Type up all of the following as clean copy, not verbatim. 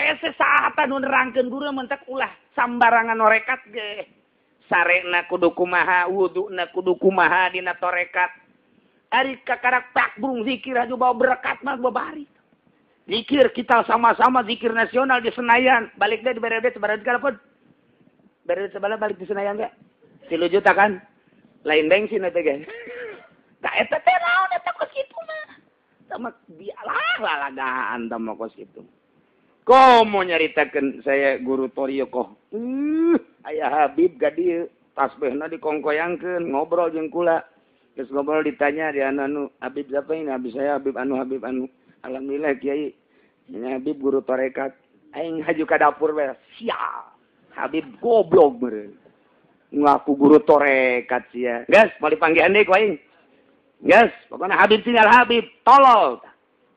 Hese saha nu nerangkeun guru mentak ulah sambarangan norekat ge. Sarena kudu kumaha, wuduna kudu kumaha dina torekat. Ari kakarak tak burung zikir aja bawa berkat mah babari. Zikir kita sama-sama zikir nasional di Senayan. Balik deh di BRD sebarang kalapun. BRD sebelah balik di Senayan enggak? 3 juta kan? Lain bensin eta ge. Tah eta teh naon eta kos kitu mah. Tama dialah lalagaan tama kos kitu. Komo nyaritakeun saya guru Toriokoh. Aya Habib ka dieu, tasbihna dikongkoyangkeun, ngobrol jeung kula. Geus ngobrol ditanya di anu Habib siapa ini? Habib saya Habib anu Habib anu. Alhamdulillah kiai. Ini Habib guru tarekat. Aing haju ka dapur we. Sial. Habib goblok meureun. Ngaku guru tarekat sia. Geus moal dipanggihan deui ku aing. Geus, pokona Habib tinggal Habib, tolol.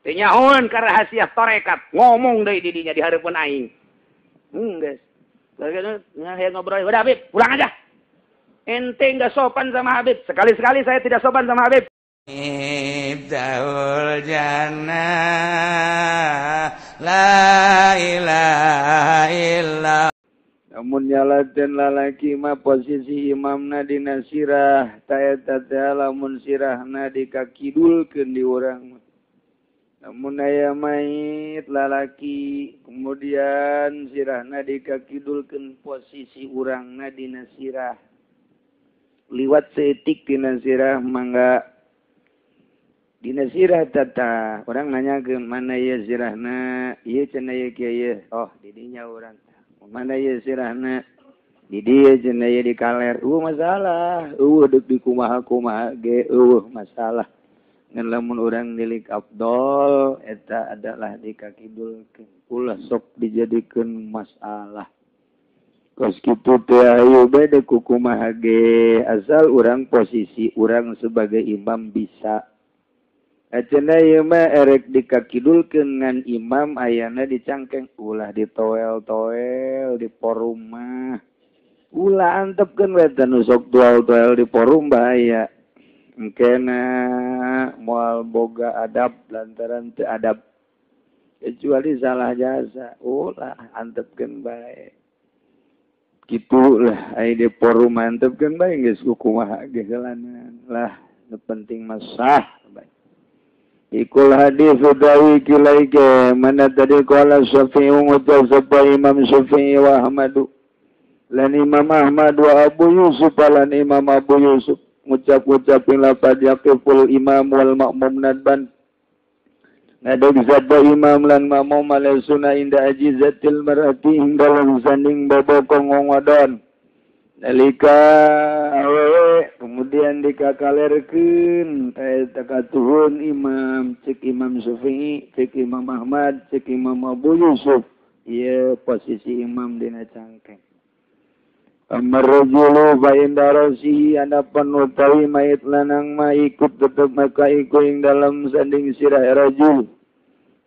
Teu nyahoeun ka rahasia tarekat, ngomong deui di dinya di hareupeun aing. Geus. Nah, ngobrol, udah Habib, pulang aja. Ente nggak sopan sama Habib. Sekali-sekali saya tidak sopan sama Habib. Miftahul jannah la ilaha illa. Namun nyalaten lalaki mah posisi imamna dina sirah ta eta teh lamun sirahna dikakidulkeun di urang. Namun aya mayit lalaki kemudian sirahna dikakidulkeun posisi urangna dina sirah. Liwat seetik dina sirah mangga dina sirah tata orang nanya ke mana ieu sirahna ieu cenah ieu kieu oh di dinya urang mana ieu sirahna di dieu cenah ieu di kaler eueuh masalah eueuh deuk di kumaha-kumaha ge eueuh masalah. Ngan lamun urang nilik abdol eta adalah dikakidulkeun ulah sok dijadikeun masalah. Kos kitu teh ayo bae deuk kumaha ge asal urang posisi urang sebagai imam bisa. Acenah ieu mah erek dikakidulkeun ngan imam ayana dicangkeng ulah ditoel-toel di forum mah. Ulah antepkeun we teh nu sok toel-toel di forum bahaya. Engkena moal boga adab lantaran teu adab kecuali salah jasa ulah antepkeun bae kitulah ai di forum antepkeun bae geus kumaha ge heulanan lah nu penting mah sah bae. Ikul hadis dawi kilaike mana tadi qala Syafi'i ngucap sapa Imam Syafi'i wa Ahmadu lan Imam Ahmad wa Abu Yusuf lan Imam Abu Yusuf ngucap-ngucapin lapad yaqiful imam wal ma'mum nadban ngadeg sapa imam lan ma'mum ala sunah inda ajizatil mar'ati ing dalam sanding bobokong wong wadon nalika awewe kemudian dikakalerkeun eta katuhun imam cek Imam Syafi'i cek Imam Ahmad cek Imam Abu Yusuf ieu posisi imam dina cangkeng. Amar rajulu fa inda rasihi anapan utawi mayit lanang ma ikut tetep maka iku ing dalam sanding sirah rajul.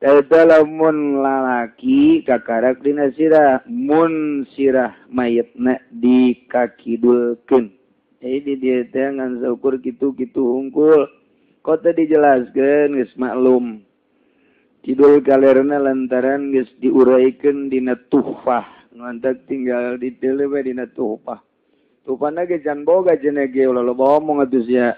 Eta lamun lalaki kakarak dina sirah mun sirah mayitna dikakidulkeun. Jadi dia teh ngan saukur kitu-kitu hungkul. Kota dijelaskeun geus maklum. Kidul kalerna lantaran geus diuraikeun dina tuhfah. Ngantak tinggal detail we dina tuhfah. Tuhfahna ge can boga cenah ge ulah loba omong atuh sia.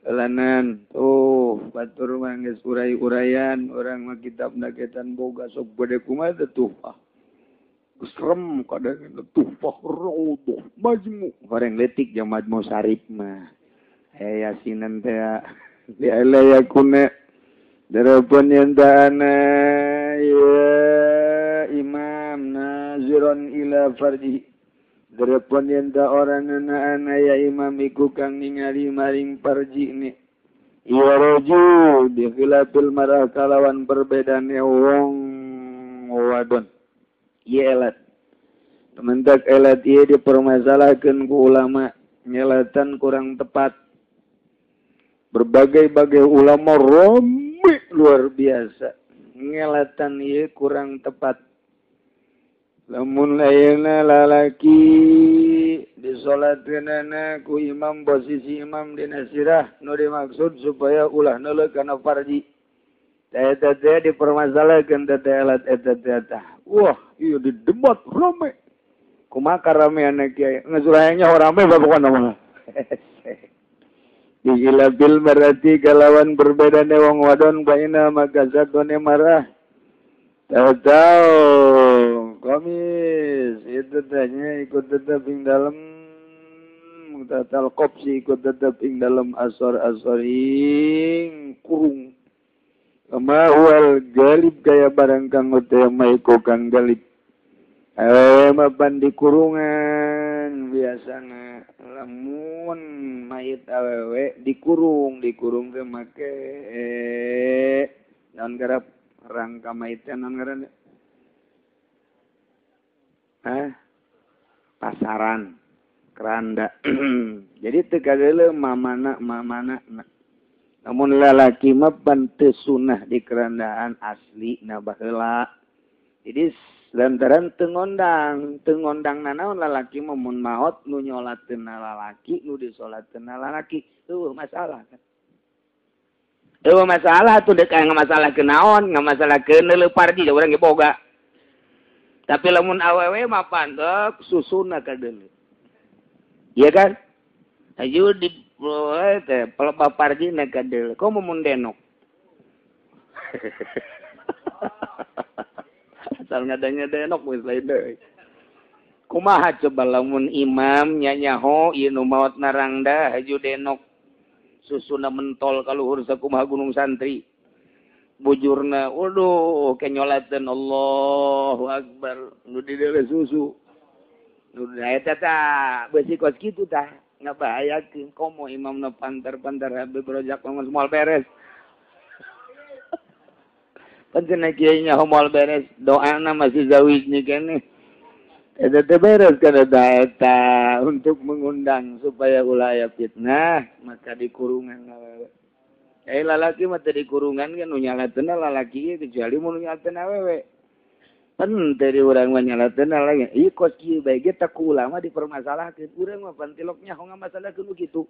Lanan tuh batur mah geus urai-uraian urang mah kitabna ge can boga sok gede kumaha teh tuhfah. Geus serem kadang tuhfah raudhah majmu. Horeng leutik jeung majmu sarip mah. Yasinan teh di ala yakuna darapun yen ana ya imam naziron ila farji darapun yen ta orang ana ya imam iku kang ningali maring farji ni ya rajul bi khilafil marah kalawan perbedane wong wadon ieu elat tementak elat ieu dipermasalahkeun ku ulama nyelatan kurang tepat. Berbagai-bagai ulama rame luar biasa ngelatan ieu kurang tepat. Lamun ayeuna lalaki disolatkeunana ku imam posisi imam dina sirah nu dimaksud supaya ulah neuleuh kana farji. Eta teh dipermasalahkeun teh alat eta teh tah. Wah, ieu didebat rame. Kumaha rame anak kiai? Geus urangnya rame pokona mah. Gila bil berarti kalawan berbeda ne wong wadon baina maka satone marah. Tahu-tahu komis itu tanya ikut tetap ing dalem tatal kopsi ikut tetap ing dalem asor-asor ing kurung. Kama huwal galib kaya barang kang utama iku kang galib. Awewe mapan di kurungan biasana lamun mayit awewe dikurung teh make naon garap rangka mayitnya naon ngaranna? Hah? Pasaran keranda. Jadi teu kageuleuh mamana mamana. Namun lalaki mah pan teu sunah di kerandaan asli na baheula. Jadi lantaran teu ngondang nanaon lalaki mah mun maot nu nyolateun lalaki nu disolateun lalaki eueuh masalah kan. Eueuh masalah tuh deuk ngamasalah ke naon, ngamasalahkeun neuleuh parji urang ge boga. Tapi lamun awewe mah pantek susuna kadeuleuh. Iya kan? Aju di teh pelebah parji na kadeuleuh. Komo mun denok. Asal ngadanya denok geus lain deui. Kumaha coba lamun imam nyanyaho ieu nu maot narangda haju denok. Susuna mentol kaluhur sakumaha gunung santri. Bujurna waduh kenyolateun Allahu akbar nu dideuleuh susu. Nu eta tah beusi kos kitu tah ngabahayakeun komo imamna pantar-pantar habib rojak ngomong moal beres. Pancen kiai nya moal beres doana masih zawijni keneh. Eta teh beres kana eta untuk mengundang supaya ulah aya fitnah maka dikurungan awewe. Lalaki mah teu dikurungan kan nu nyalateun lalaki kecuali mun nu nyalateun awewe. Pan teu di urang mah nyalateun lagi. Ieu kos kieu bae ge teh ku ulama dipermasalahkeun. Urang mah pantilok nyaho ngamasalahkeun nu kitu.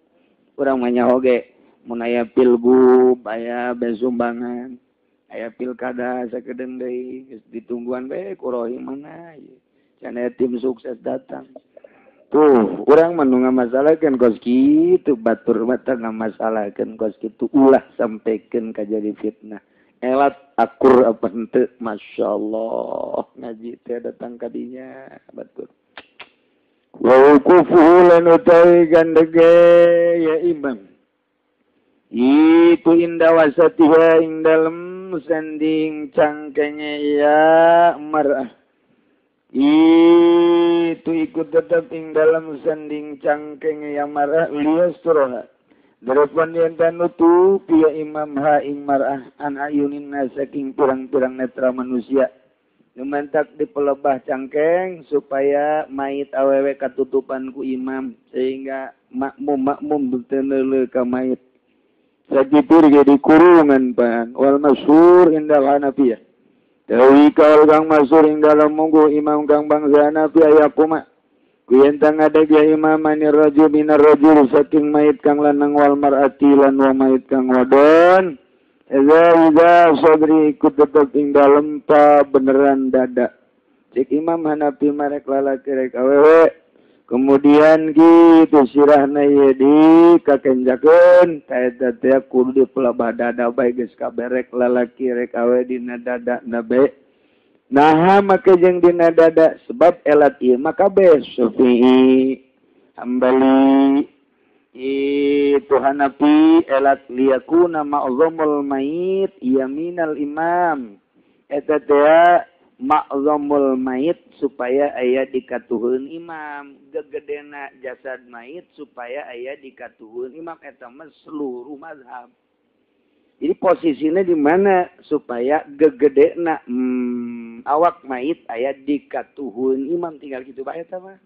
Urang mah nyaho ge mun aya pilgub aya besumbangan, aya pilkada sakedeung deui geus ditungguan bae ku rohim mana ieu. Cenah tim sukses datang. Tuh, urang mah nu ngamasalahkeun kos kitu, batur mah teh ngamasalahkeun kos kitu ulah sampaikan ka jadi fitnah. Elat akur apa henteu, masyaallah ngaji teh datang ka dinya batur. Wa wuqufuhu lan utawi gandege ya imam. Iku inda wasatiha ing dalem sanding cangkenge ya mar'ah. Itu ikut tetap ing dalam sanding cangkeng yang marah liastroha. Derapon yen nutup ya imam ha ing marah an ayunin saking pirang-pirang netra manusia. Lumantak di pelebah cangkeng supaya mayit awewe katutupan ku imam sehingga makmum-makmum teu neuleuh ka mayit. Sakitu ge dikurungan pan wal masyhur indal Hanafiyah. Dewi kaul kang masyhur ing dalem munggu imam kang bangsa Hanafi aya kuma. Kuyen tang ngadeg ya imam manir rajul minar rajul saking mayit kang lanang wal mar'ati lan wa mayit kang wadon. Eza iza sadri ikut tetep ing dalem pa beneran dada. Cek imam Hanafi marek lalaki rek awewe. Kemudian gitu sirahna ieu di kakenjakeun ka eta teh kudu dipelabah dada bae geus kaberek lalaki rek awe dina dada na bae. Naha make jeung dina dada sebab elat ieu mah kabeh Syafi'i, Hambali, itu Hanafi elat liyakuna ma'zamul mayit yaminal imam. Eta teh ma'zamul mayit supaya aya dikatuheun imam, gegedena jasad mayit supaya aya dikatuheun imam eta mah seluruh mazhab. Jadi posisinya di mana supaya gegedena awak mayit aya dikatuheun imam tinggal kitu bae eta mah.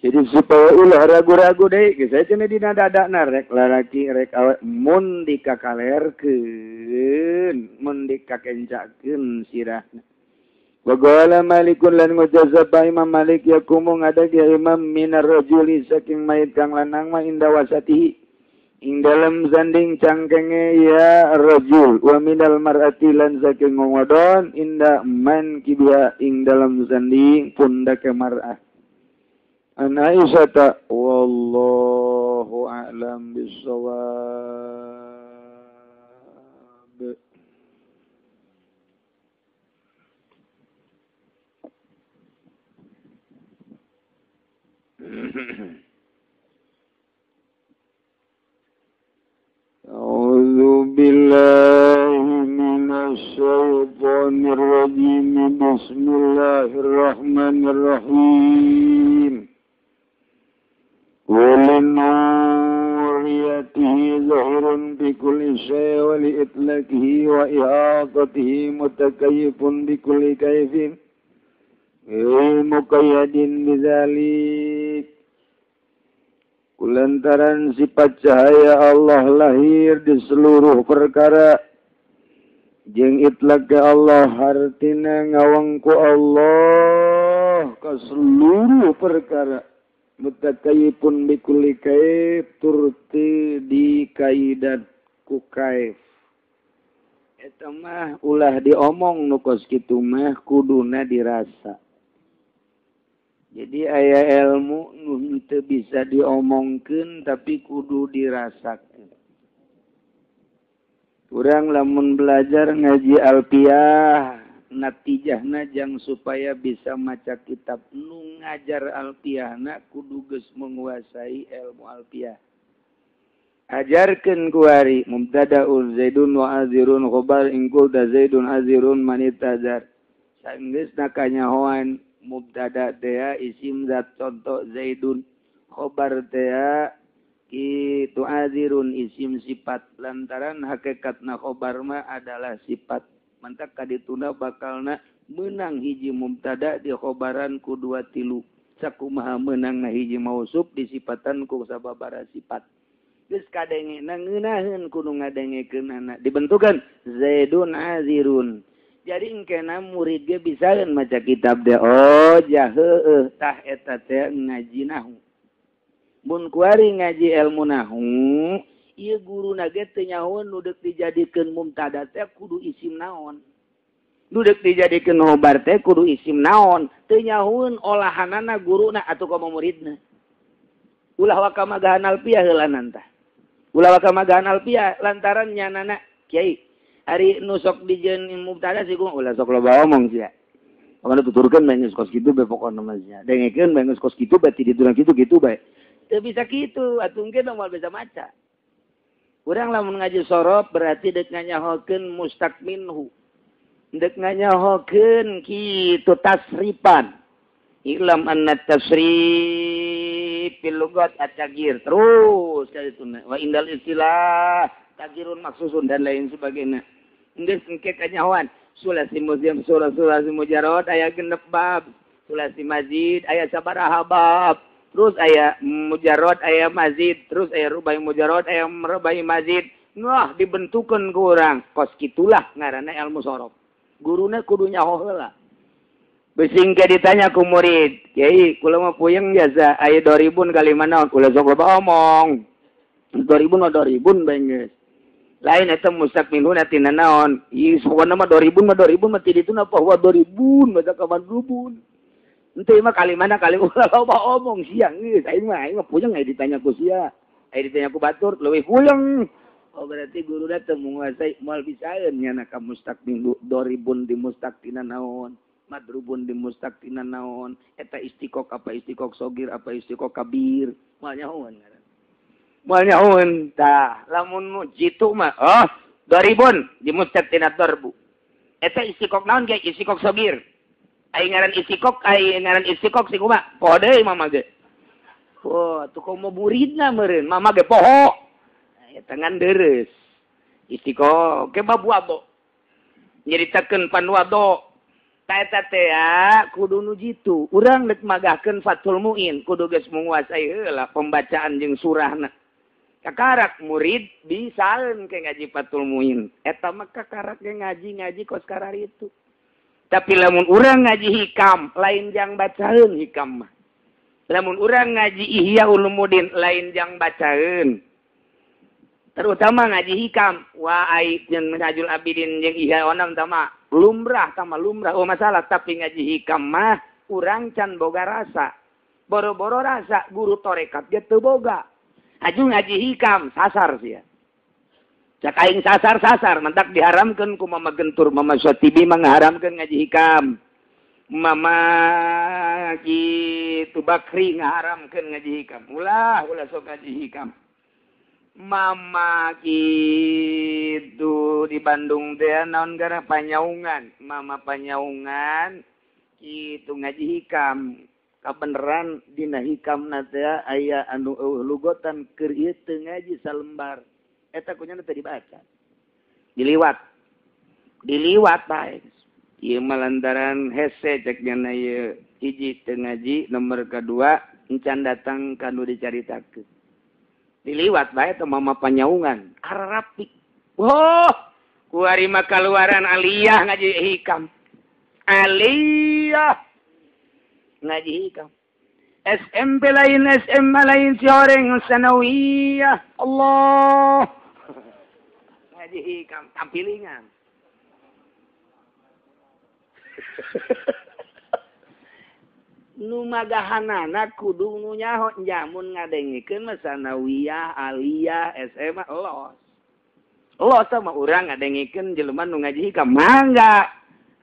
Jadi supaya ulah ragu-ragu deui geus cenah dina dadana rek lalaki rek awe mun dikakalerkeun mun dikakencakeun sirahna. Wa qala Malikun lan ngucap Imam Malik yakumu ngadeg ya imam minar rajuli saking mayit kang lanang mah inda wasatihi. Ing dalam sanding cangkenge ya rajul wa minal mar'ati lan saking wadon inda man kibiha ing dalam sanding pundake mar'ah. An Aisyah wallahu a'lam bissawab. A'udzu billahi minasy syaithanir rajim. Bismillahirrahmanirrahim. Walinuriyatihi zahirun bi kulli syai' wa li itlaqihi wa ihatatihi mutakayyifun bi kulli kaifin muqayyadin bidzalik. Kulantaran sifat cahaya Allah lahir di seluruh perkara jeung itlaq ke Allah hartina ngawangku Allah ke seluruh perkara mutakayipun bikulli kaif turti di kaidat ku kaif. Eta mah ulah diomong nu kos kitu mah kuduna dirasa. Jadi aya ilmu nu teu bisa diomongkeun tapi kudu dirasakeun. Urang lamun belajar ngaji alfiah natijahna jang supaya bisa maca kitab nu ngajar alfiahna kudu geus menguasai ilmu alfiah. Ajarkeun kuari mubtadaun zaidun wa azirun khabar in qulta zaidun azirun manitazar. Sanggeus kanyahoan mubtada tea isim zat contoh zaidun khobar tea kitu azirun isim sifat lantaran hakikatna khobar mah adalah sifat mantak kadituna bakalna meunang hiji mubtada di khobaran ku dua tilu sakumaha meunangna hiji mausuf disifatan ku sababaraha sifat geus kadengena ngeunaheun kudu ngadengekeunana dibentukan zaidun azirun. Jadi engkena murid ge bisaeun maca kitab deh. Oh jah heueuh tah eta teh ngaji nahu. Mun kuari ngaji ilmu nahu, ieu guruna ge teu nyahoeun nu deuk dijadikeun mubtada teh kudu isim naon. Nu deuk dijadikeun khobar teh kudu isim naon. Teu nyahoeun olahanana guruna atuh komo muridna. Ulah waka magahan alfiah heulanan tah. Ulah waka magahan alfiah lantaran nyanana kiai ari nu sok dijieun mubtada sih ulah sok loba omong sia. Pokona tuturkeun bae geus kos kitu bae pokona mah sia. Dengekeun bae geus kos kitu bae ti ditu kitu kitu bae. Teu bisa kitu atuh engke moal bisa maca. Urang lamun ngaji sorof berarti deuk nganyahokeun mustaq minhu. Deuk nganyahokeun kitu tasrifan. Ilam anna tasrif fil lugat at-taghyir terus ka ditu wa indal istilah taghyirun maksusun dan lain sebagainya. Geus engke kanyahoan sulasi muziam sulasi mujarad aya genep bab, sulasi mazid aya sabaraha bab, terus aya mujarad aya mazid, terus aya rubai mujarad aya rubai mazid. Wah dibentukeun ku urang kos kitulah ngaranna ilmu sorof. Guruna kudu nyaho heula. Besing ke ditanya ku murid, kiai kula mah puyeng jasa aya 2000 kali mana kula sok loba omong. 2000 mah 2000 bae geus. Lain eta mustaq minhuna tina naon ieu pokona mah 2000 mah 2000 mah ti ditu na bahwa 2000 mah ka 2000 henteu mah kali mana kali ulah loba omong sia geus aing mah puyeng aya ditanya ku sia aya ditanya ku batur leuwih puyeng. Oh berarti guruna teu menguasai moal bisaeun nyana ka mustaq minhu 2000 di mustaq tina naon madrubun di mustaq tina naon eta istiqok apa istiqok sogir apa istiqok kabir moal nyahoan ngaran. Moal nyahoan tah lamun nu jitu mah oh 2000 di mustaq tina darbu eta istiqok naon ge istiqok sogir ai ngaran istiqok si kumaha poho deui mama ge oh atuh komo muridna meureun mama ge poho eta ngan deres istiqok ke babu abo nyaritakeun panwado ta eta teh kudu nu jitu urang deuk magahkeun Fathul Muin kudu geus menguasai heula pembacaan jeung surahna. Kakarak murid bisaeun ke ngaji Fathul Muin eta mah kakarak ge ngaji-ngaji kos kararitu. Tapi lamun urang ngaji hikam lain jang bacaeun hikam mah. Lamun urang ngaji Ihya Ulumuddin lain jang bacaeun. Terutama ngaji hikam. Wah ai jeung Minhajul Abidin jeung Ihya onam tama lumrah tama lumrah oh masalah tapi ngaji hikam mah urang can boga rasa. Boro-boro rasa guru torekat ge teu boga. Aju ngaji hikam sasar sia. Cak aing sasar-sasar mentak diharamkeun ku Mama Gentur Mama Syatibi mangharamkeun ngaji hikam. Mama kitu Bakri ngaharamkeun ngaji hikam. Ulah ulah sok ngaji hikam. Mama kitu di Bandung teh naon gara Panyaungan. Mama Panyaungan kitu ngaji hikam. Kabeneran dina hikamna teh aya anu eueuh lugotan keur ieu teu ngaji salembar. Eta kunyana teu dibaca. Diliwat. Diliwat bae. Ieu mah lantaran hese cek nyana ieu hiji teu ngaji nomor kadua encan datang ka nu dicaritakeun. Diliwat bae teh Mama Panyaungan ararapik. Wah, kuari mah kaluaran aliyah ngaji hikam. Aliyah ngaji hikam. SMP lain SMA lain si orang sanawiyah. Allah. Ngaji hikam tampilingan. Nu magahanana kudu nu nyaho jamun ngadengikeun mah sanawiyah, aliyah, SMA los. Los sama urang ngadengikeun jelema nu ngaji hikam mangga.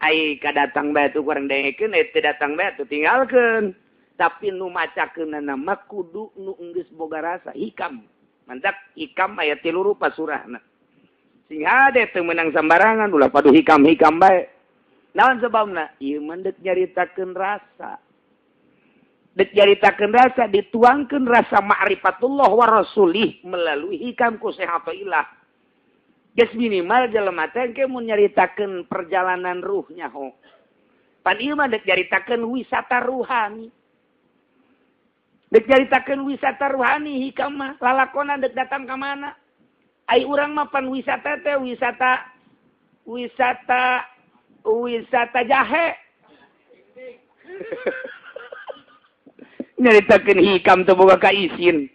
Ai kadatang bae tuh kurang dengikeun, teu datang bae tuh tinggalkeun. Tapi nu macakeunana mah kudu nu geus boga rasa hikam. Mantak hikam aya tilu rupa surahna. Sing hade teu meunang sambarangan ulah padu hikam-hikam bae. Naon sebabna? Ieu mah deuk nyaritakeun rasa. Dek nyaritakeun rasa dituangkeun rasa ma'rifatullah wa rasulih melalui hikam ku Syekh Athaillah. Geus minimal jelema teh engke mun nyaritakeun perjalanan ruhnya ho. Pan ieu mah dek nyaritakeun wisata ruhani. Dek nyaritakeun wisata ruhani hikam mah lalakonan dek datang ka mana? Ai urang mah pan wisata teh wisata wisata wisata jahe. Nyaritakeun hikam teu boga kaisin.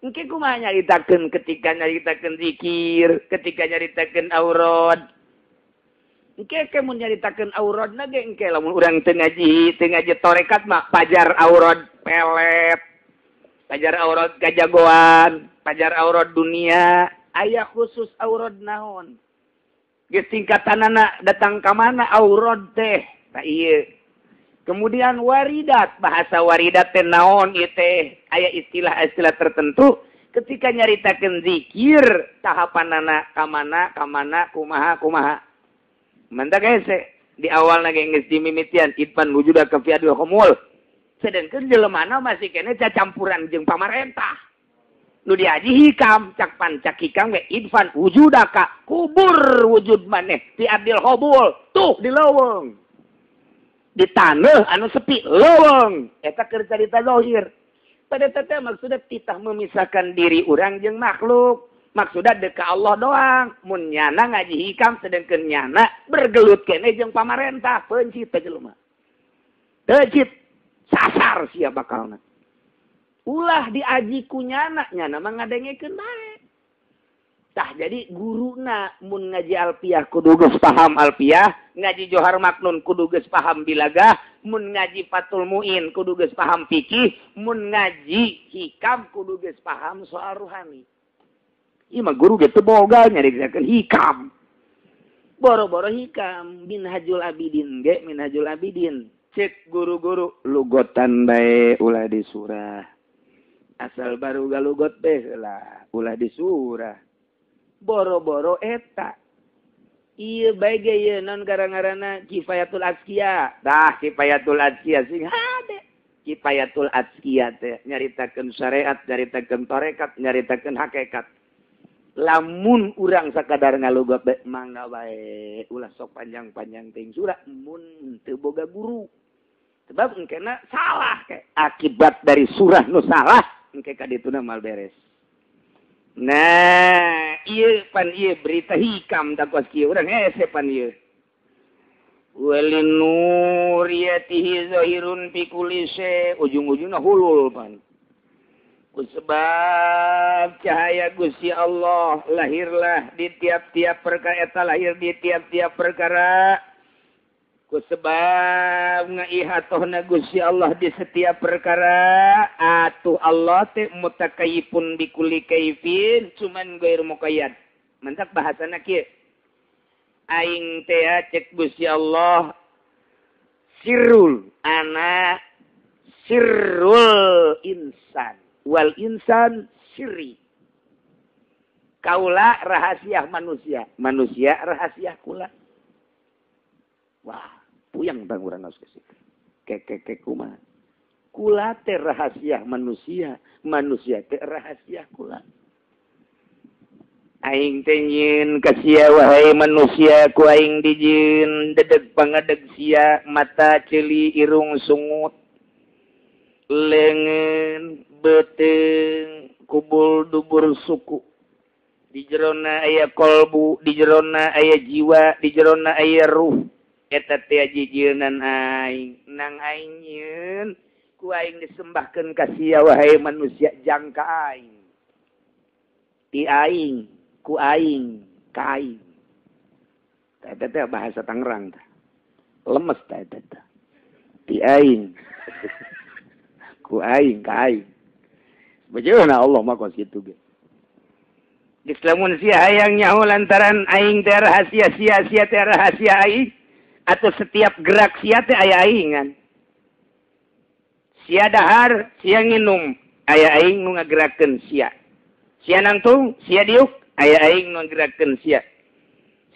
Engke kumaha nyaritakeun ketika nyaritakeun zikir, ketika nyaritakeun aurad. Engke ke mun nyaritakeun auradna ge engke lamun urang teu ngaji torekat mah pajar aurad pelet. Pajar aurad kajagoan, pajar aurad dunia, aya khusus aurad naon. Geus tingkatanana datang ka mana aurad teh? Tah ieu. Kemudian waridat, bahasa waridat teh naon ieu teh? Aya istilah-istilah tertentu ketika nyaritakeun zikir tahapanana ka mana ka mana kumaha kumaha. Mantak hese di awalna ge geus dimimitian itpan wujuda ka fi adil khumul. Sedengkeun jelemana masih keneh cacampuran jeung pamarentah. Nu diaji hikam cak pancak hikam we idfan wujudaka kubur wujud maneh fi adil khumul tuh di leuweung. Di tanah anu sepi leuweung eta keur carita zahir. Pada teh maksudna titah memisahkan diri urang jeung makhluk. Maksudna deuk ka Allah doang. Mun nyana ngaji hikam sedengkeun nyana bergelut keneh jeung pamarentah peuncit teh jelema. Peuncit sasar sia bakalna. Ulah diaji ku nyana, nyana mah ngadengekeun bae. Tah jadi guruna mun ngaji alfiah kudu geus paham alfiah, ngaji Johar Maknun kudu geus paham bilagah, mun ngaji Fathul Muin kudu geus paham fikih, mun ngaji hikam kudu geus paham soal ruhani. Ieu mah guru ge teu boga nyaritakeun hikam. Boro-boro hikam Minhajul Abidin ge Minhajul Abidin. Cek guru-guru lugotan bae ulah di surah. Asal baru galugot bae heula ulah di surah. Boro-boro eta ieu bae ge ieu non gara-garana Kifayatul Azkiya. Tah Kifayatul Azkiya sing hade. Kifayatul Azkiya teh nyaritakeun syariat, nyaritakeun tarekat, nyaritakeun hakikat. Lamun urang sakadar ngalugot bae mangga bae ulah sok panjang-panjang teuing surah mun teu boga guru. Sebab engkena salah ke akibat dari surah nu salah engke ka dituna mal beres. Nah, ieu pan ieu berita hikam tak kuas kieu urang hese pan ieu. Walinuriyatihi zahirun fi kulli syai, ujung-ujungna hulul pan. Kusebab cahaya Gusti Allah lahirlah di tiap-tiap perkara eta lahir di tiap-tiap perkara. Kusebab ngaihatohna Gusti Allah di setiap perkara atuh Allah teh mutakayifun bikulli kaifin cuman ghair muqayyad. Mentak bahasana kieu. Aing teh cek Gusti Allah sirrul ana sirrul insan wal insan sirri. Kaula rahasia manusia, manusia rahasia kula. Wah, puyang bang urang geus kitu. Kekeke kumaha? Kula teh rahasia manusia, manusia teh rahasia kula. Aing teh nyieun ka sia wahai manusia, ku aing dijieun dedeg pangadeg sia, mata ceuli irung sungut, leungeun beuteung kubul dubur suku. Di jerona aya kolbu, di jerona aya jiwa, di jerona aya ruh. Eta teh jijieunnan aing, nang aing nyieun ku aing disembahkeun ka sia wahai manusia jangka aing. Ti aing ku aing ka aing. Eta teh bahasa Tangerang tah. Lemes tah eta teh. Ti aing ku aing ka aing. Bejeuhna Allah mah kos kitu ge. Geus lamun sia hayang nyaho lantaran aing teh rahasia sia, sia teh rahasia aing atau setiap gerak sia teh aya aingan. Sia dahar, sia nginum, aya aing nu ngagerakeun sia. Sia nangtung, sia diuk, aya aing nu ngagerakeun sia.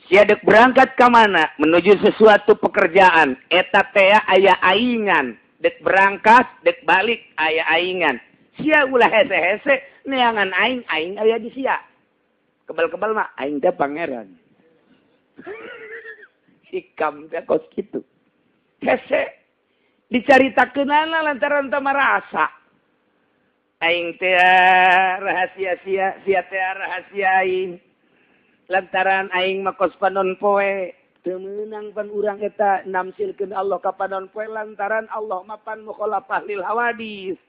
Sia deuk berangkat ka mana menuju sesuatu pekerjaan, eta teh aya aingan. Dek berangkat, dek balik, aya aingan. Sia ulah hese-hese, neangan aing, aing aya di sia. Kebal-kebal mah, aing teh pangeran. Hikam teh kos kitu. Hese, dicaritakeunana lantaran teu marasa. Aing teh rahasia sia, sia teh rahasia aing. Lantaran aing mah kos panon poe. Teu meunang pan urang eta namsilkeun Allah ka panon poe lantaran Allah mah pan mukhalafah lil hawadis.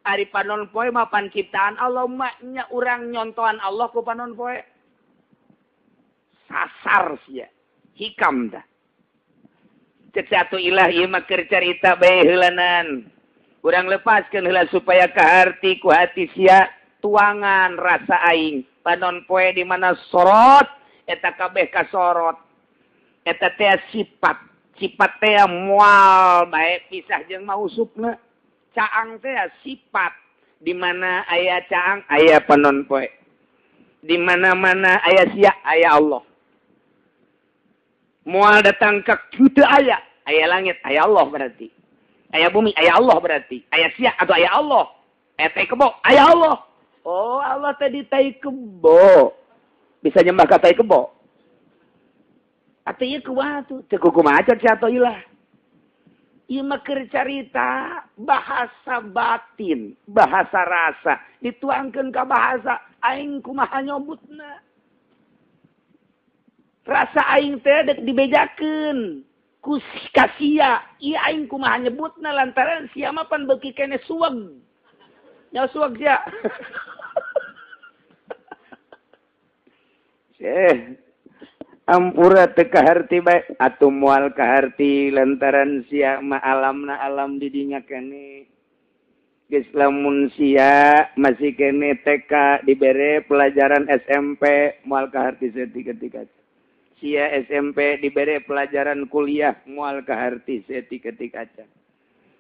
Ari panon poe mah pan ciptaan Allah mah nya urang nyontohan Allah ku panon poe. Sasar sia. Hikam dah. Cek satu ilah ieu mah keur carita bae heulanan. Urang lepaskeun heula supaya kaharti ku hati sia tuangan rasa aing. Panon poe di mana sorot eta kabeh kasorot. Eta teh sifat, sifat teh moal bae pisah jeung mausupna. Caang teh sifat, di mana aya caang aya panon poe. Di mana-mana aya sia aya Allah. Moal datang ka kitu aya, aya langit aya Allah berarti. Aya bumi aya Allah berarti. Aya sia atau aya Allah. Aya tai kebo aya Allah. Oh, Allah teh di tai kebo. Bisa nyembah ka tai kebo. Atuh ieu kumaha tuh? Teu kumaha cek atuh ilah. Ieu mah keur carita bahasa batin, bahasa rasa, dituangkeun ka bahasa aing kumaha nyobutna. Rasa aing teh dek dibejakeun ku ka sia, ieu aing kumaha nyebutna lantaran sia mah pan beuki keneh suweg. Nya suweg sia. Ampura teu kaharti bae atuh moal kaharti lantaran sia mah alamna alam di dinya keneh. Geus lamun sia masih keneh TK dibere pelajaran SMP moal kaharti saeutik-etik. Sia SMP dibere pelajaran kuliah moal kaharti saeutik-etik acan.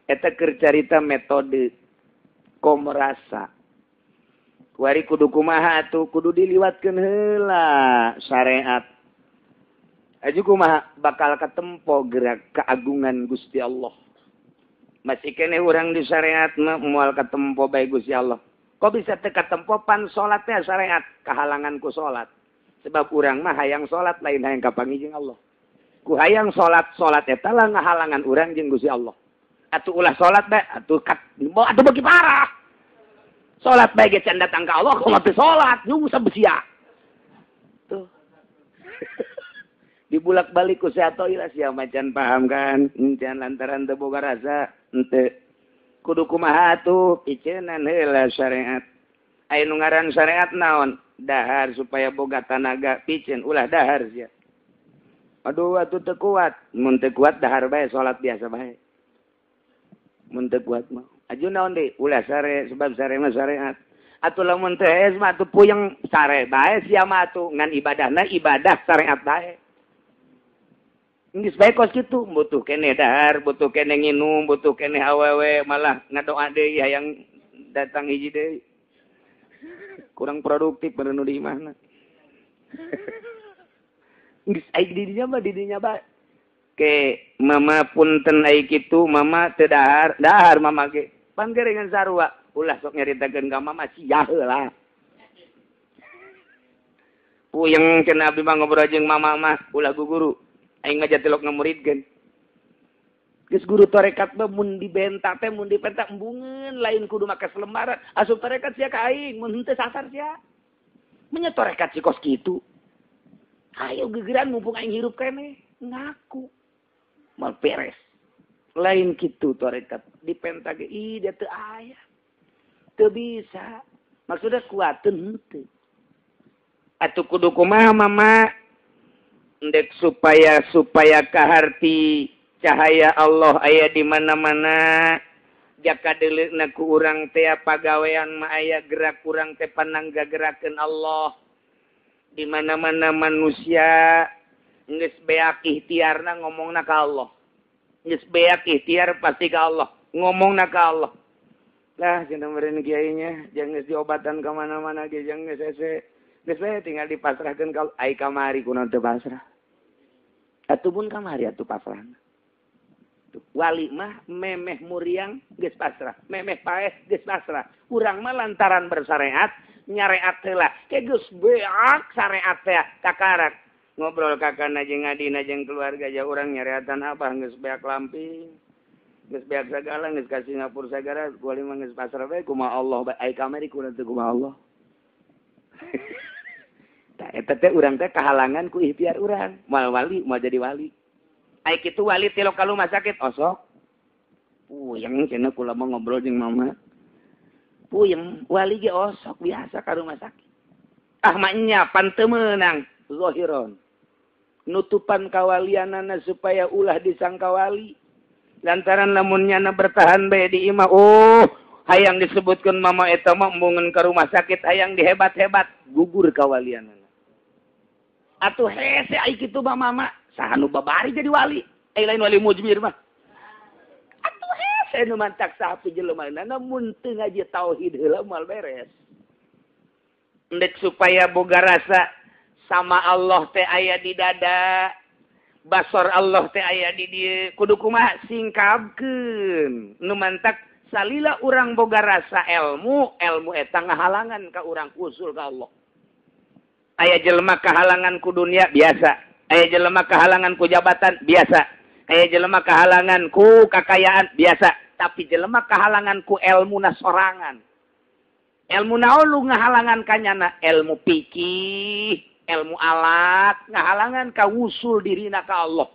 Eta keur carita metode komrasa. Kuari kudu kumaha atuh kudu diliwatkeun heula syariat. Aju kumaha bakal katempo gerak keagungan Gusti Allah. Masih keneh urang di syariat mah moal katempo bae Gusti Allah. Kok bisa teu katempo pan salat teh syariat kahalangan ku salat. Sebab urang mah hayang salat lain hayang kapanggih jeung Allah. Ku hayang salat, salat eta lah ngahalangan urang jeung Gusti Allah. Atuh ulah salat bae atuh atuh beuki parah. Salat bae ge can datang ka Allah kumaha teu salat nyungsep sia. Tuh. Dibulak-balik ku si atoilah sia macan paham kan, encan lantaran teu boga rasa, henteu. Kudu kumaha atuh piceunan heula syariat. Aya nu ngaran syariat naon? Dahar supaya boga tanaga piceun ulah dahar sia. Aduh atuh teu kuat, mun teu kuat dahar bae salat biasa bae. Mun teu kuat mah aju naon deui ulah sare sebab sare mah syariat. Atuh lamun teu hees mah atuh puyeng sare bae sia mah atuh ngan ibadahna ibadah syariat bae. Geus bae kos kitu, butuh keneh dahar, butuh keneh nginum, butuh keneh awewe, malah ngadoa deui hayang datang hiji deui. Kurang produktif bener nu di imahna. Geus aing di dinya mah di dinya bae. Ke mama punten ai kitu, mama teu dahar, dahar mama ge. Panggerengan sarua, ulah sok nyaritakeun ka mama sia heula. Puyeng cenah abdi mah ngobrol jeung mama mah ulah guguru. Aing mah jatilok ngamuridkeun. Geus guru tarekat mah mun dibentak teh mun dipentak embungeun lain kudu make selembaran. Asup tarekat sia ka aing mun henteu sasar sia. Menya tarekat si kos kitu. Ayo gegeran mumpung aing hirup keneh ngaku. Mal beres. Lain kitu tarekat dipentak ge ih dia teu aya. Teu bisa. Maksudnya kuateun henteu. Atuh kudu kumaha mama? Ndek supaya kaharti cahaya Allah aya di mana-mana jaka deuleuna ku urang teh pagawean mah aya gerak urang teh pananggagerakeun Allah di mana-mana manusia geus beak ikhtiarna ngomongna ka Allah geus beak ikhtiar pasti ka Allah ngomongna ka Allah lah cenah meureun kiainya jangan geus diobatan ka mana-mana ge jangan geus hese geus we tinggal dipasrahkeun ka ai kamari kunaon teu pasrah atuh pun kamari atuh pasrahna. Wali mah memeh muriang geus pasrah, memeh paeh geus pasrah. Urang mah lantaran bersyariat, nyareat heula. Ke geus beak syariat teh kakarak. Ngobrol kakana jeung adina jeung keluarga ja urang nyareatan abah geus beak lamping. Geus beak sagala geus ka Singapura sagala, wali mah geus pasrah bae kumaha Allah bae ai kamari kunaon teu kumaha Allah. Tah eta teh urang teh kahalangan ku ikhtiar urang. Moal wali moal jadi wali. Ai kitu wali tilok ka rumah sakit osok. Puyeng cenah kula mah ngobrol jeung mama. Puyeng wali ge osok biasa ka rumah sakit. Ah mah nya pan teu meunang zahiron. Nutupan kawalianana supaya ulah disangka wali. Lantaran lamun nyana bertahan bae di imah, oh hayang disebutkeun mama eta mah embungeun ka rumah sakit hayang dihebat-hebat gugur kawalianana. Atuh hese ai kitu mah mama. Saha nu babari jadi wali, ai lain wali mujmir mah. Atuh hese nu mantak sapi jelema mun teu ngaji tauhid heula moal beres. Endek supaya boga rasa sama Allah teh aya di dada, basor Allah teh aya di dieu, kudu kumaha singkapkeun. Nu mantak salila urang boga rasa ilmu, ilmu eta ngahalangan ka urang usul ka Allah. Aya jelema kahalangan ku dunia biasa. Aya jelema kahalangan ku jabatan biasa. Aya jelema kahalangan ku kakayaan biasa. Tapi jelema kahalangan ku elmuna sorangan. Elmu naon lu ngahalangan kanyana? Elmu pikih, elmu alat, ngahalangan ka wusul dirina ka Allah.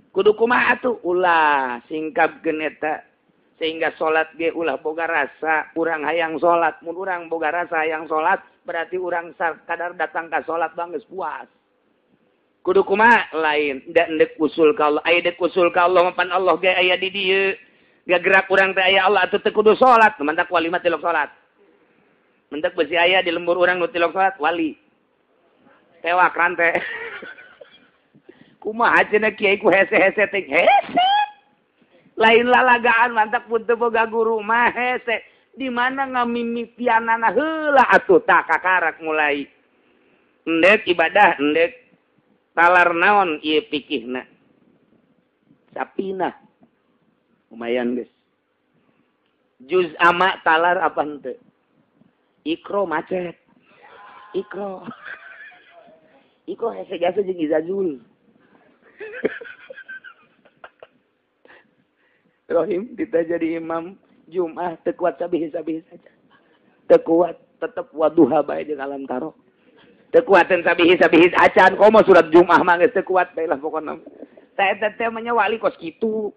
Kudu kumaha atuh? Ulah singkapkeun eta sehingga salat ge ulah boga rasa urang hayang salat. Mun urang boga rasa hayang salat berarti urang kadar datang ka salat bang geus puas. Kudu kumaha lain da endek usul ka Allah, aya dek usul ka Allah mapan Allah ge aya di dieu. Gagerak urang teh aya Allah atuh teu kudu salat, mantak wali mah tilok salat. Mentak besi aya di lembur urang nu tilok salat wali. Tewak rante. Kumaha cenah kiai ku hese-hese teh hese. Lain lalagaan mantak pun teu boga guru mah hese. Di mana ngamimitianana heula atuh tah kakarak mulai. Endek ibadah endek talar naon ieu pikihna. Sapina. Lumayan geus. Juz ama talar apa henteu? Ikro macet. Ikro. Ikro hese jasa jeung Izazul. Rohim kita jadi imam Jumat teu kuat sabihi-sabihi saja. Teu kuat tetep waduha bae jeung alam taro. Teu kuateun sabihi-sabihi acan komo surat Jumat mah geus teu kuat bae lah pokona. Tah eta teh mah nya wali kos kitu.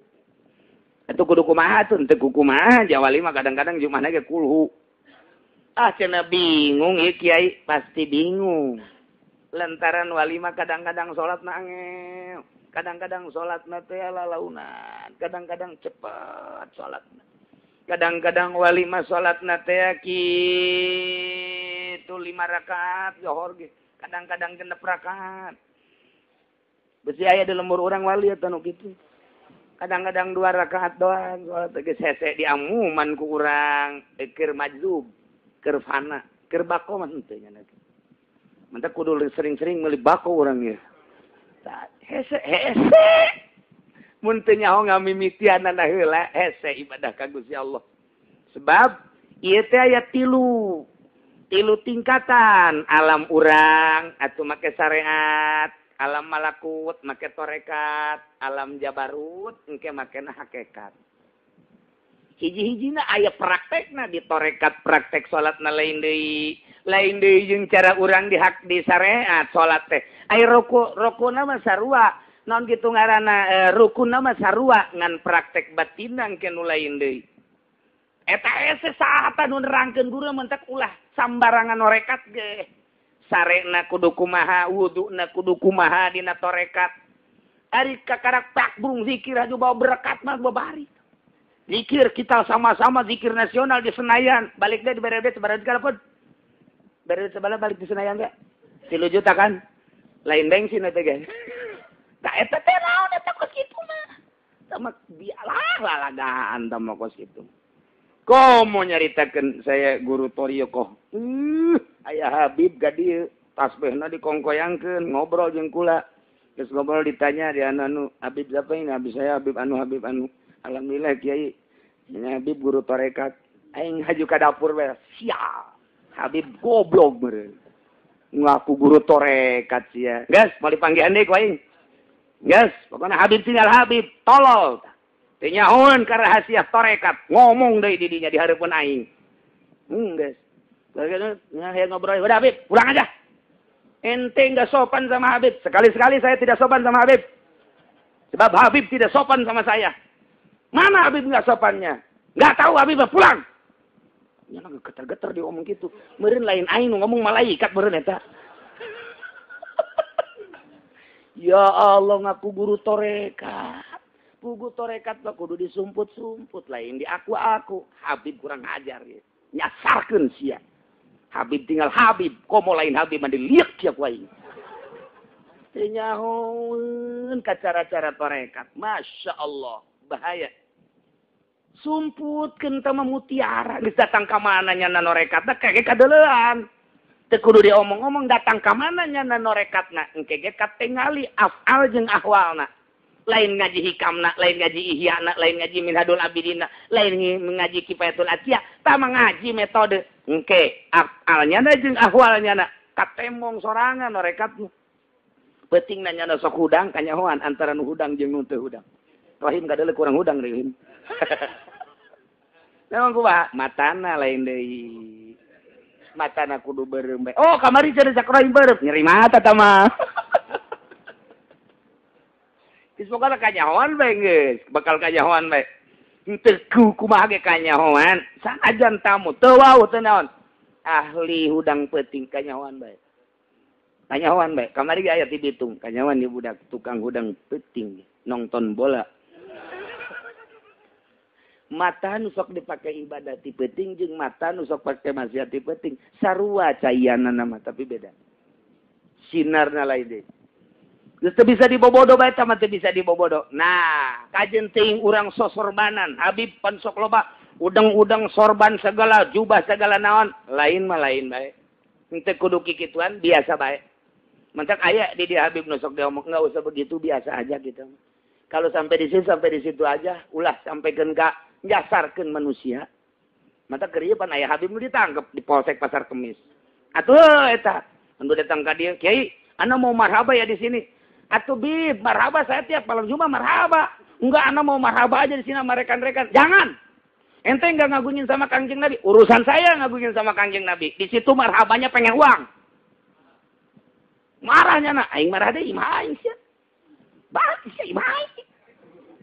Atuh kudu kumaha tuh teu kumaha jawali mah kadang-kadang jumahna ge kulhu. Ah cenah bingung ieu kiai, pasti bingung. Lantaran wali mah kadang-kadang salatna angel, kadang-kadang salatna teh lalaunan, kadang-kadang cepet salatna. Kadang-kadang wali mah salatna teh kitu 5 rakaat johor ge, kadang-kadang 6 rakaat. Besi aya di lembur urang wali eta nu kitu. Kadang-kadang 2 rakaat doang salat geus hese diamuman ku urang, keur majzub, keur fana, keur bako mah henteu nya. Mantap kudu sering-sering meuli bako urang ieu. Hese hese. Mun teu nyaho ngamimitianana heula hese ibadah ka Gusti Allah. Sebab ieu teh aya tilu tingkatan, alam urang atuh make syariat, alam malakut make torekat, alam jabarut engke makena hakikat. Hiji-hijina aya praktekna di torekat, praktek salatna lain deui. Lain deui jeung cara urang di hak di syariat salat teh. Aya rukuna mah sarua. Naon kitu ngaranna rukunna mah sarua ngan praktek batinna engke nu lain deui. Eta hese saha nu nerangkeun guru mentak ulah sambarangan norekat ge. Sarena kudu kumaha, wuduna kudu kumaha dina torekat. Ari kakarak tak burung zikir aja bawa berkat mah babari. Zikir kita sama-sama zikir nasional di Senayan, balik deh di BRD sebarang segala pun. BRD sebelah balik di Senayan ge. 3 juta kan? Lain bensin eta ge. Tak eta teh naon eta kos kitu mah. Tama bialah lalagaan tama kos kitu. Komo nyaritakeun saya guru Torio koh. Aya Habib ka dieu, tasbihna dikongkoyangkeun, ngobrol jeung kula. Geus ngobrol ditanya di anu Habib siapa ini? Habib saya Habib anu Habib anu. Alhamdulillah kiai. Ini Habib guru tarekat. Aing haju ka dapur bae. Sial. Habib goblok meureun. Ngaku guru tarekat sia. Geus mau dipanggihan deui ku aing. Geus, pokona Habib tinggal Habib, tolol. Teu nyahoeun ka rahasia tarekat, ngomong deui di dinya di hareupeun aing. Geus. Hayang ngobrol, udah Habib, pulang aja. Ente enggak sopan sama Habib. Sekali-sekali saya tidak sopan sama Habib. Sebab Habib tidak sopan sama saya. Mana Habib enggak sopannya? Enggak tahu Habib, pulang. Nya geter-geter dia ngomong gitu. Meureun lain aing nu ngomong malaikat meureun eta. Ya Allah ngaku guru torekat. Pugu torekat mah kudu disumput-sumput lain di aku-aku. Habib kurang ajar ya. Nyasarkeun sia. Habib tinggal Habib, komo lain Habib mah diliek sia ku aing. Teu nyahoeun ka cara-cara torekat. Masya Allah, bahaya. Sumputkeun teh mah mutiara, geus datang ka mana nya norekatna kage kadeuleuan. Teu kudu diomong-omong datang ka mana nya norekatna, engke ge katingali afal jeung ahwalna. Lain ngaji hikamna, lain ngaji ihyana, lain ngaji minhadul abidina, lain ngaji kifayatul atia, tama ngaji metode. Engke afalnya na jeung ahwalnya na katemong sorangan norekatna. Penting nanya na sok hudang kanyahoan antara nu hudang jeung nu teu hudang. Rohim kadeuleu kurang hudang deui. Memang kumaha matana lain deui. Matana kudu beureum bae. Oh, kamari cenah cak rohim beureum, nyeri mata tah mah. Geus pokona kanyahoan bae geus, bakal kanyahoan bae. Henteu kumaha ge kanyahoan, sanajan tamu teu wau teu naon. Ahli hudang peuting kanyahoan bae. Kanyahoan bae, kamari ge aya ti Bitung, kanyahoan di budak tukang hudang peuting nonton bola. Mata nu sok dipake ibadah ti peuting jeung mata nu sok pake maksiat ti peuting, sarua caianana mah tapi beda. Sinarna lain deui. Geus teu bisa dibobodo bae eta mah teu bisa dibobodo. Nah, kajen teuing urang sosorbanan, Habib pan sok loba udang-udang sorban segala, jubah segala naon, lain mah lain bae. Henteu kudu kikituan, biasa bae. Mentak aya di dia Habib nu sok diomong enggak usah begitu, biasa aja gitu. Kalau sampai di situ aja, ulah sampaikan ka nyasarkeun manusia. Mata keur ieu pan aya Habib nu ditangkep di Polsek Pasar Kemis. Atuh eta, anu datang ka dieu, "Kiai, ana mau marhaba ya di sini." Atuh Bib, marhaba saya tiap malam Jumat marhaba. Enggak, ana mau marhaba aja di sini sama rekan-rekan. Jangan. Ente enggak ngagungin sama Kangjeng Nabi. Urusan saya ngagungin sama Kangjeng Nabi. Di situ marhabanya pengen uang. Marahnya na, aing marah deui, imah aing sia. Balik sia imah aing.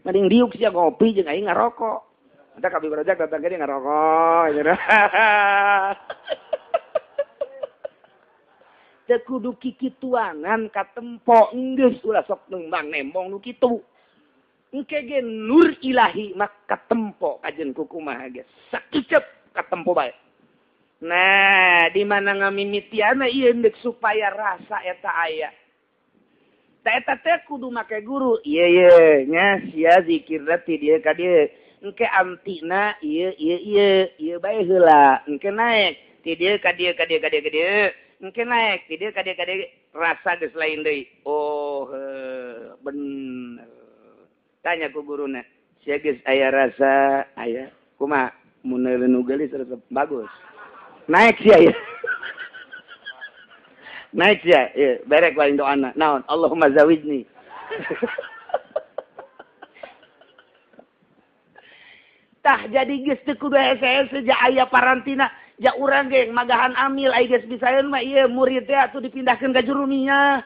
Mending diuk sia ngopi jeung aing ngarokok. Entah Kabib Rojak datang ke dia ngarokok. Teu kudu kikituanan katempo geus ulah sok nembang nembong nu kitu. Engke ge nur ilahi mah katempo kajen kukumaha ge sakicep katempo bae. Nah, di mana ngamimitiana ieu deuk supaya rasa eta aya. Ta eta teh kudu make guru. Ieu ye nya sia zikirna ti dieu ka dieu. Engke antina ieu ieu ieu ieu bae heula. Engke naik ti dieu ka dieu ka dieu ka dieu ka dieu. Engke naik ti dieu ka dieu ka dieu rasa geus lain deui. Oh, bener. Tanya ku guruna, sia geus aya rasa aya kumaha mun nu geulis resep bagus. Naik sia ya. Naik sia, ieu berek lain doana. Naon? Allahumma zawijni. Tah jadi geus teu kudu hese-hese ja aya parantina. Ja urang ge magahan amil ai geus bisaeun mah ieu murid teh atuh dipindahkeun ka jurumiyah.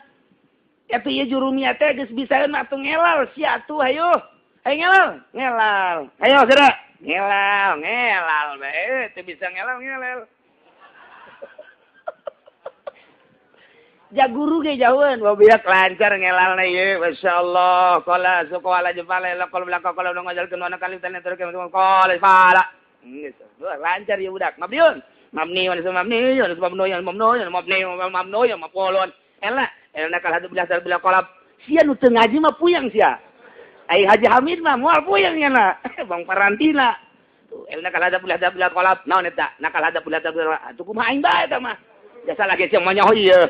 Atuh ieu jurumiyah teh geus bisaeun atuh ngelal sia atuh hayu. Hayu ngelal, ngelal. Hayo geura. Ngelal, ngelal bae teu bisa ngelal ngelal. Ja guru ge jauheun wabiak lancar ngelalna ieu masyaallah. Qala suqala jafala la qala la qala ngajalkeun wana kali tan terus qala fala. Geus lancar ieu budak. Mabniun. Mabni wa mabni wa mabni wa mabni wa mabni wa mabni wa maf'ulun. Ela elna kal hadu bila bila qalab. Sia nu teu ngaji mah puyeng sia. Ai Haji Hamid mah moal puyeng nya Bang Parantina. Tuh elna kal hadu bila bila qalab. Naon eta? Nakal hadu bila bila. Atuh kumaha aing bae eta mah. Jasa lagi sia mah nyaho ieu.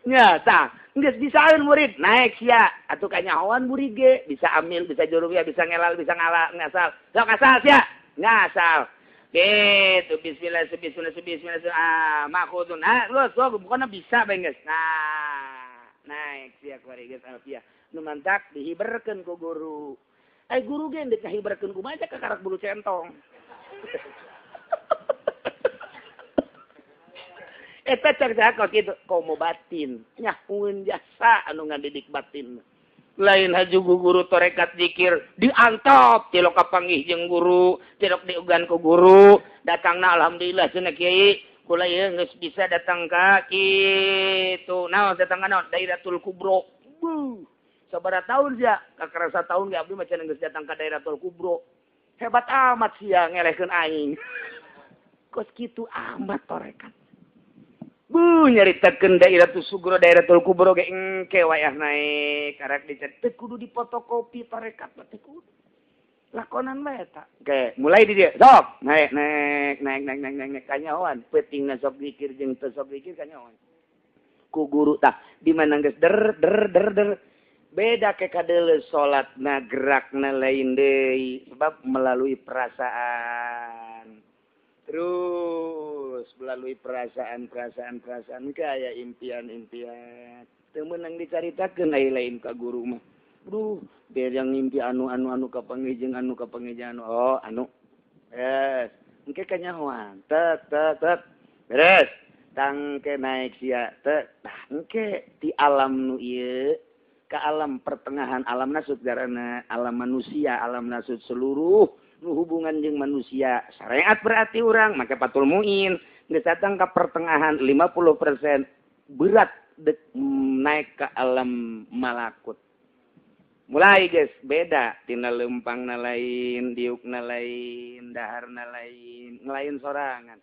Nya tah geus bisaeun murid naik sia atuh kanyahoan murid ge bisa amil bisa jurumiyah bisa ngelal bisa ngala ngasal sok asal sia ngasal kitu bismillah bismillah bismillah ah makhudun ah lu sok bukanna bisa bae geus nah naik sia kuari geus alfiah nu mantak dihiberkeun ku guru ai guru ge deuk ngahiberkeun kumaha ka karak bulu centong. Eta cek cakot kitu komo batin nyahueun jasa anu ngadidik batin lain haju guru torekat zikir diantop tilok kapanggih jeung guru tilok diugan ku guru datangna alhamdulillah cenah kiai kula ieu geus bisa datang ka kitu naon datang ka naon Dairatul Kubro buh sabaraha tahun sia kakarasa tahun ge abdi mah cenah geus datang ka Dairatul Kubro hebat amat sia ngelehkeun aing kos kitu amat torekat. Bu nyaritakeun Dairatul Sugro Dairatul Kubro ge engke wayah naik karak dicetek teu kudu dipotokopi tarekat mah teu kudu. Lakonan bae eta. Oke, mulai di dieu. Sok, naik naik naik naik naik naik, naik kanyahoan peutingna sok zikir jeung teu sok zikir kanyahoan. Ku guru tah di mana geus der der der der beda ke kadeuleu salatna gerakna lain deui sebab melalui perasaan. Terus melalui perasaan-perasaan-perasaan kaya impian-impian. Teu meunang dicaritakeun ai lain ka guru mah. Duh, biar yang ngimpi anu-anu-anu kapanggih jeung anu kapanggih jeung anu. Oh, anu. Yes. Engke kanyahoan. Tek tek tek. Beres. Tangke naik sia tek. Tah engke ti alam nu ieu ka alam pertengahan alam nasut garana alam manusia, alam nasut seluruh nu hubungan jeung manusia syariat berarti urang make Fathul Muin geus datang ka pertengahan 50% berat dek naik ke alam malakut. Mulai guys beda tina leumpangna lain, diukna lain, daharna lain, ngelain sorangan.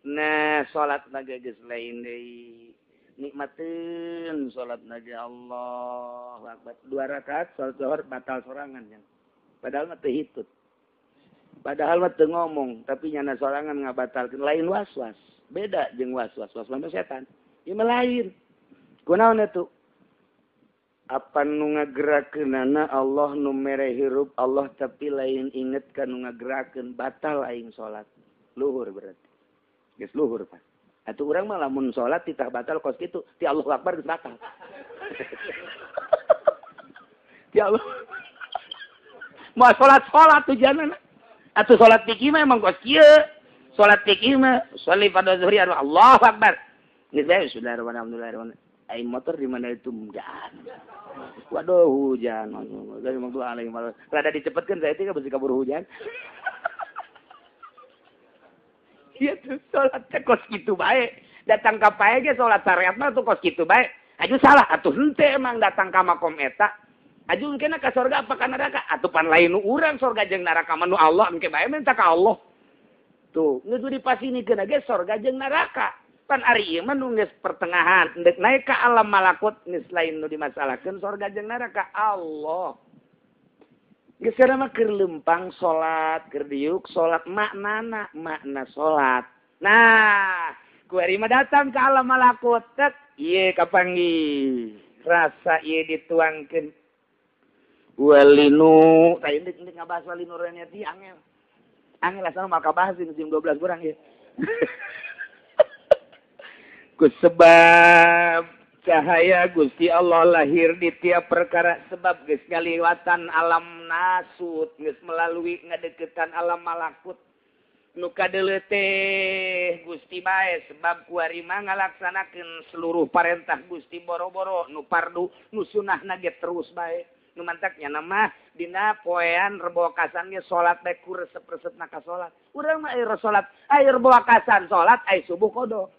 Nah, salatna ge geus lain deui. Nikmateun salatna ge Allahu Akbar. 2 rakaat salat zuhur batal sorangan nya. Padahal mah teu hitut. Padahal mah teu ngomong, tapi nyana sorangan ngabatalkeun lain was-was. Beda jeung was-was, was-was mah setan. Ieu mah lain. Kunaon atuh? Apa nu ngagerakeunana Allah nu mere hirup Allah tapi lain inget ka nu ngagerakeun batal aing salat. Luhur berarti. Geus luhur Pak. Atuh urang mah lamun salat titah batal kos kitu, ti Allahu Akbar geus batal. Ti Allah. Moal salat-salat tujuanna. Atuh salat fikih mah emang kos kieu. Salat fikih mah sholli fardhu zuhri Allahu Akbar. Geus bae bismillahirrahmanirrahim. Ai motor di mana itu hujan. Waduh hujan. Dari maghrib alaihi rada dicepetkeun saya teh besi kabur hujan. Ieu tuh salat teh kos kitu bae. Datang ka pae ge salat syariat mah tuh kos kitu bae. Aju salah atuh henteu emang datang ka makom eta. Aju engkena ka sorga apa ka neraka? Atuh pan lain nu urang sorga jeung neraka mah nu Allah engke bae minta ka Allah. Tuh, geus dipasinikeun ge sorga jeung neraka. Pan ari ieu mah nu geus pertengahan, endek naik ka alam malakut geus lain nu dimasalahkeun sorga jeung neraka Allah. Geus mah keur lempang salat, keur diuk salat maknana, makna salat. Nah, kuari mah datang ka alam malakut, tek ieu kapanggih. Rasa ieu dituangkeun. Walinu, tah endek endek ngabahas walinu reniati angel. Angel asal mah kabahas jam 12 kurang ieu. Ku sebab cahaya Gusti Allah lahir di tiap perkara sebab geus ngaliwatan alam nasut geus melalui ngadeukeutan alam malakut nu kadeuleu teh Gusti bae sebab kuari mah ngalaksanakeun seluruh parentah Gusti boro-boro nu fardu nu sunahna ge terus bae nu mantaknya nama dina poean rebo kasan ge salat bae ku resep-resepna ka salat urang mah air salat air rebo kasan salat ai subuh kodo.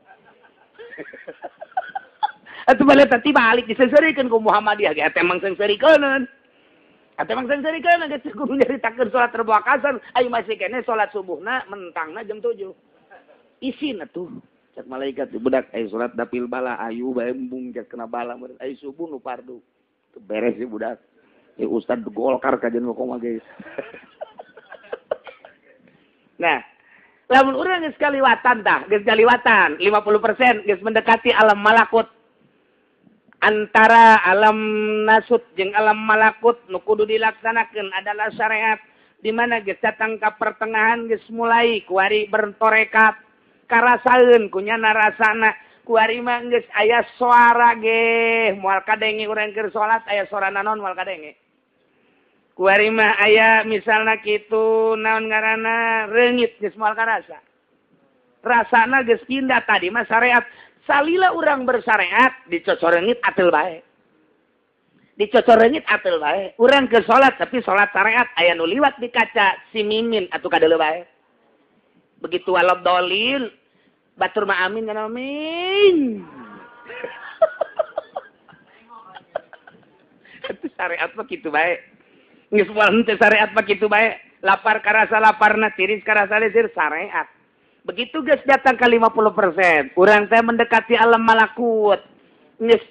Atuh balik tadi balik diseungseurikeun ku Muhammadiyah ge eta emang seungseurikeun. Eta emang seungseurikeun geus kudu nyaritakeun salat rebo kasan ayo masih keneh salat subuhna mentangna jam 7. Isin atuh cek malaikat budak ayo salat dapil bala ayu bae embung cek kena bala ayo subuh nu fardu. Teu beres si budak. Ya ustad Golkar kajian koma guys. Nah, lamun urang geus kaliwatan tah, geus kaliwatan 50% geus mendekati alam malakut. Antara alam nasut jeung alam malakut nu kudu dilaksanakeun adalah syariat di mana geus datang ka pertengahan geus mulai kuari bertorekat karasaeun kunyana rasana kuari mah geus aya suara ge moal kadenge urang keur salat aya suara naon moal kadenge. Kuari mah aya misalna kitu naon ngaranna reungit geus moal karasa. Rasana geus pindah tadi mah syariat. Salila urang bersyariat dicocorengit atel bae. Dicocorengit atel bae. Urang ke salat tapi salat syariat aya nu liwat di kaca si mimin atuh kadeuleu bae. Begitu walad dolil batur mah amin kana amin. Itu syariat mah kitu bae. Geus moal henteu syariat mah kitu bae. Lapar karasa laparna, tiris karasa lisir syariat. Begitu geus datang ke 50%, urang teh mendekati alam malakut. Geus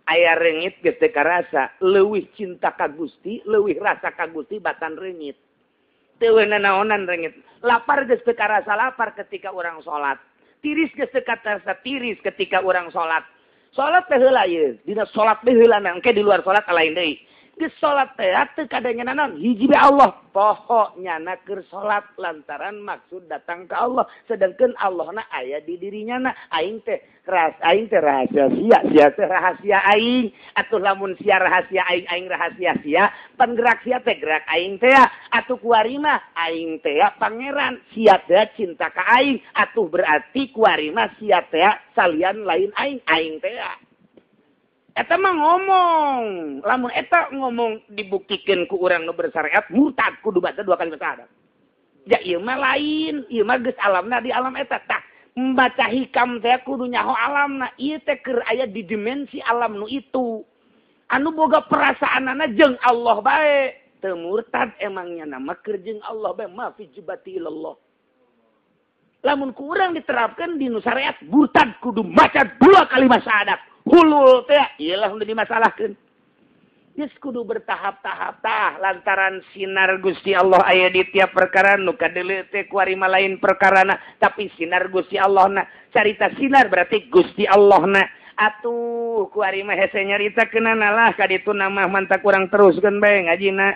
aya reungit geus teu karasa, leuwih cinta ka Gusti, leuwih rasa ka Gusti batan reungit. Teu nanaonan reungit. Lapar geus teu karasa lapar ketika urang salat. Tiris geus teu karasa tiris ketika urang salat. Salat teh heula ieu, dina salat teh heula engke di luar salat lain deui. Geus salat teh teu kadanya naon hiji be Allah poho nyana keur salat lantaran maksud datang ka Allah sedangkan Allahna aya di dirinya na aing teh rahasia sia sia teh rahasia aing atuh lamun sia rahasia aing aing rahasia sia panggerak sia teh gerak aing teh atuh kuari mah aing teh pangeran sia teh cinta ka aing atuh berarti kuari mah sia teh salian lain aing aing teh. Eta mah ngomong, lamun eta ngomong dibuktikeun ku urang nu bersyariat murtad kudu baca dua kali syahadat. Ja ieu mah lain, ieu mah geus alamna di alam eta tah. Membaca hikam teh kudu nyaho alamna, ieu teh keur aya di dimensi alam nu itu. Anu boga perasaanana jeung Allah bae. Teu murtad emangnya nama keur jeung Allah bae ma fi jibati ilallah. Lamun ku urang diterapkeun di nu syariat murtad kudu maca dua kali syahadat. Hulul teh iyalah udah dimasalahkeun. Geus kudu bertahap-tahap tah lantaran sinar Gusti Allah aya di tiap perkara nu kadeuleu teh kuari mah lain perkarana tapi sinar Gusti Allahna. Carita sinar berarti Gusti Allahna. Atuh kuari mah hese nyaritakeunana lah ka ditu mah mantak urang teruskeun bae ngajina.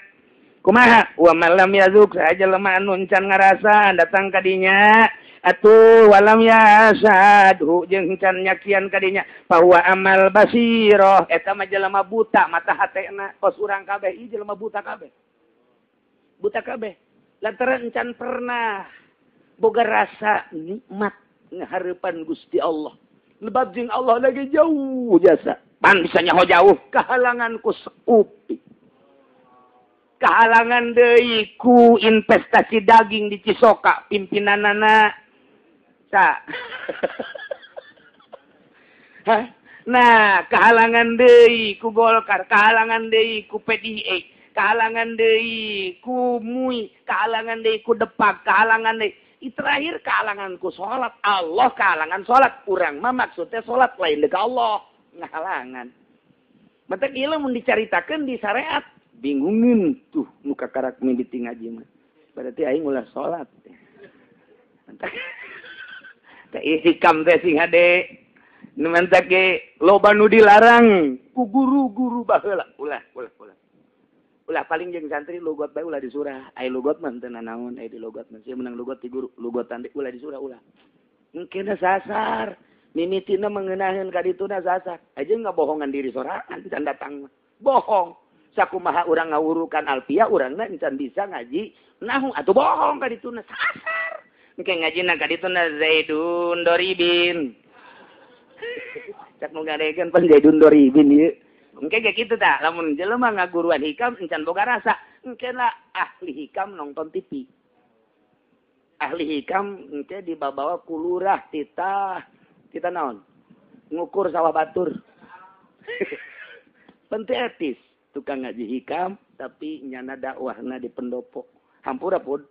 Kumaha wa malam yazuk saja lemah anu encan ngarasa datang ka dinya. Atuh walam yasadhu jeung can nyakian kadinya bahwa amal basiroh eta mah jelema buta mata hatena kos urang kabeh ieu jelema buta kabeh lantaran encan pernah boga rasa nikmat ngahareupan Gusti Allah lebab jeung Allah lagi jauh jasa. Pan bisa nyaho jauh kahalangan ku seupi. Kahalangan deui ku investasi daging di Cisoka pimpinanana. Sa. Hah? Nah, kahalangan deui ku Golkar, kahalangan deui ku PDI, kahalangan deui ku MUI, kahalangan deui ku Depak, kahalangan deui. Terakhir kahalangan ku salat. Allah kahalangan salat. Urang mah maksudnya salat lain deuk Allah. Ngahalangan. Matak ieu mun dicaritakeun di syariat bingungin tuh nu kakarak mimiti ngaji mah. Berarti aing ulah salat. Teh hikam teh sing hade. Nu mantak ge loba nu dilarang ku guru-guru baheula. Ulah ulah ulah. Ulah paling jeung santri lugot bae ulah disurah. Ai lugot mah teu nanaon, ai di lugot mah sia menang lugot ti guru, lugotan deui ulah disurah ulah. Engkena sasar. Mimitina mengenaheun ka dituna sasar. Aja ngabohongan diri sorangan can datang mah. Bohong. Sakumaha urang ngawurukan alfiah urangna encan bisa ngaji nahu atuh bohong ka dituna sasar. Engke ngajina ka dituna Zaidun Doribin. Cak nu ngadegeun pan Zaidun Doribin ieu. Engke ge kitu tah lamun jelema ngaguruan hikam encan boga rasa. Engke lah ahli hikam nonton TV. Ahli hikam engke dibabawa ku lurah titah kita naon ngukur sawah batur. Penting etis tukang ngaji hikam tapi nyana dakwahna di pendopo hampura pun.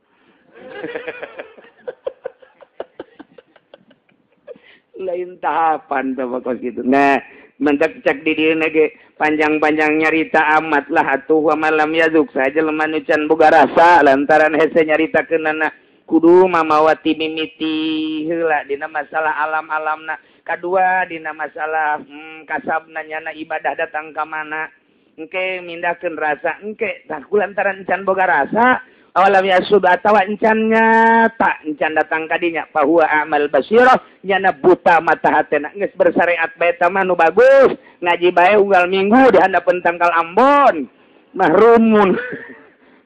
Lain tahapan bapak kos gitu. Nah mentak cak di dieuna ge panjang-panjang nyarita amat lah atuh wa malam yazuk saja jelema nu can boga rasa lantaran hese nyaritakeunana kudu mamawati mimiti heula dina masalah alam-alamna, kadua dina masalah kasabna nyana ibadah datang ka mana engke mindahkeun rasa engke tah kulantaran encan boga rasa awalam yasub atawa encan nyata encan datang ka dinya fahuwa amal basirah nyana buta mata hatena geus bersyariat bae ta mah nu bagus ngaji bae unggal minggu di handapeun tangkal Ambon mahrumun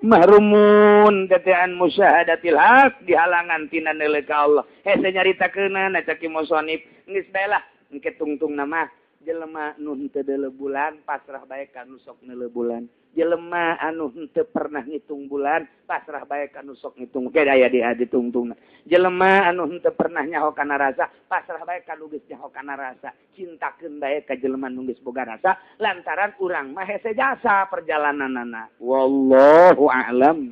mahrumun tetean musyahadatil haq dihalangan tina neuleuh ka Allah. Hese nyaritakeunana cak musonif geus bae lah engke tungtungna mah jelema nu henteu deuleu bulan pasrah bae ka nu sok neuleuh bulan. Jelema anu henteu pernah ngitung bulan pasrah bae ka nu sok ngitung ke aya di ditungtungna. Jelema anu henteu pernah nyaho kana rasa pasrah bae ka nu geus nyaho kana rasa. Cintakeun bae ka jelema nu geus boga rasa lantaran urang mah hese jasa perjalananana. Wallahu a'lam.